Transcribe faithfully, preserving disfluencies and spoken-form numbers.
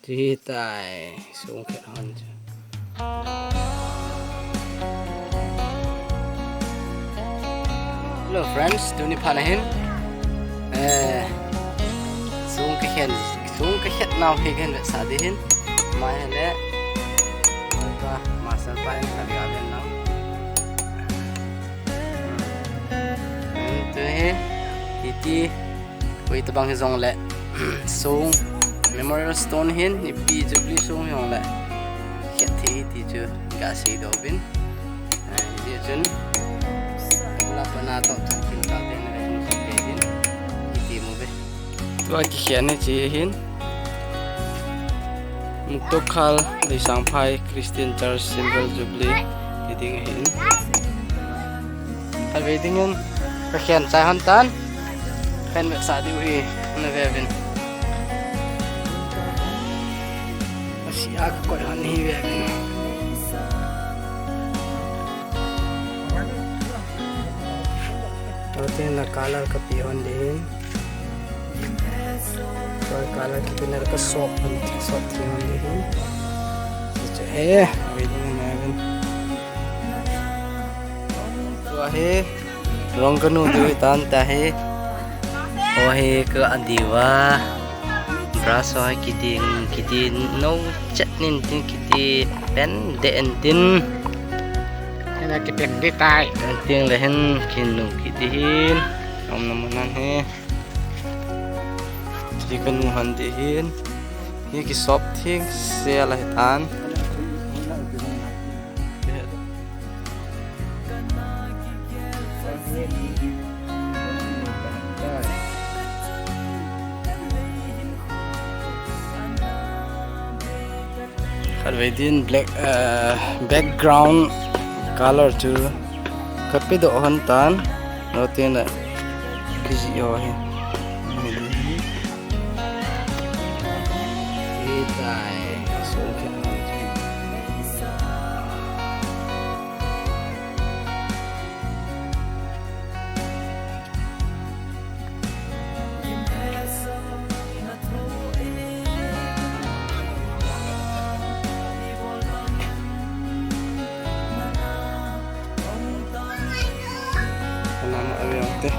Ti tai, song khet hon chu. Hello friends, tuni phat na hin, eh, song kakhen, song kakhet nau hi kahin vetsah ding ahin. Mai hile, pa, master pa in khatvei aven lang. Hmm, tu hi, hiti, koi tabang hijongle, song, Memorial Stone hin, ipi Jubilee song hijongle, khet thei hi ti chu, gasei doh uvin. Hijeh chun, la pa na tao chan kin ta den, hiti mu ve. Tua kikhen hi chi hin. Muktokhal Leisangphai Christian Church Silver Jubilee hi ding ahin. Khatvei dingin kakhen chai hon tan. Khen vetsah diu hi, na ve uvin. Asi a kakoi hon hi ve uvin. Tua tin la color kape hon ding ahin. Tua color kape na ka sop hon, sop thei hon ding ahin. Hiche he, ve ding ahi. Tua hi, rong kanu diu hi tan ta hi. Ho hi ka adiu va. Brush ho hi kiding, kiding nou chet nin tin kiti pen de en tin. Hina kipen di tai. Pen ting le hin kinu kiti hin. Om na munan he. Ti kanu han ti hin. Hi kisop thing se la hi tan. Khatvei din black, eh, background color chu kape doh hon tan. Lo tin la kijih ho hi. Hi tai, so khe. Kanam aviang te.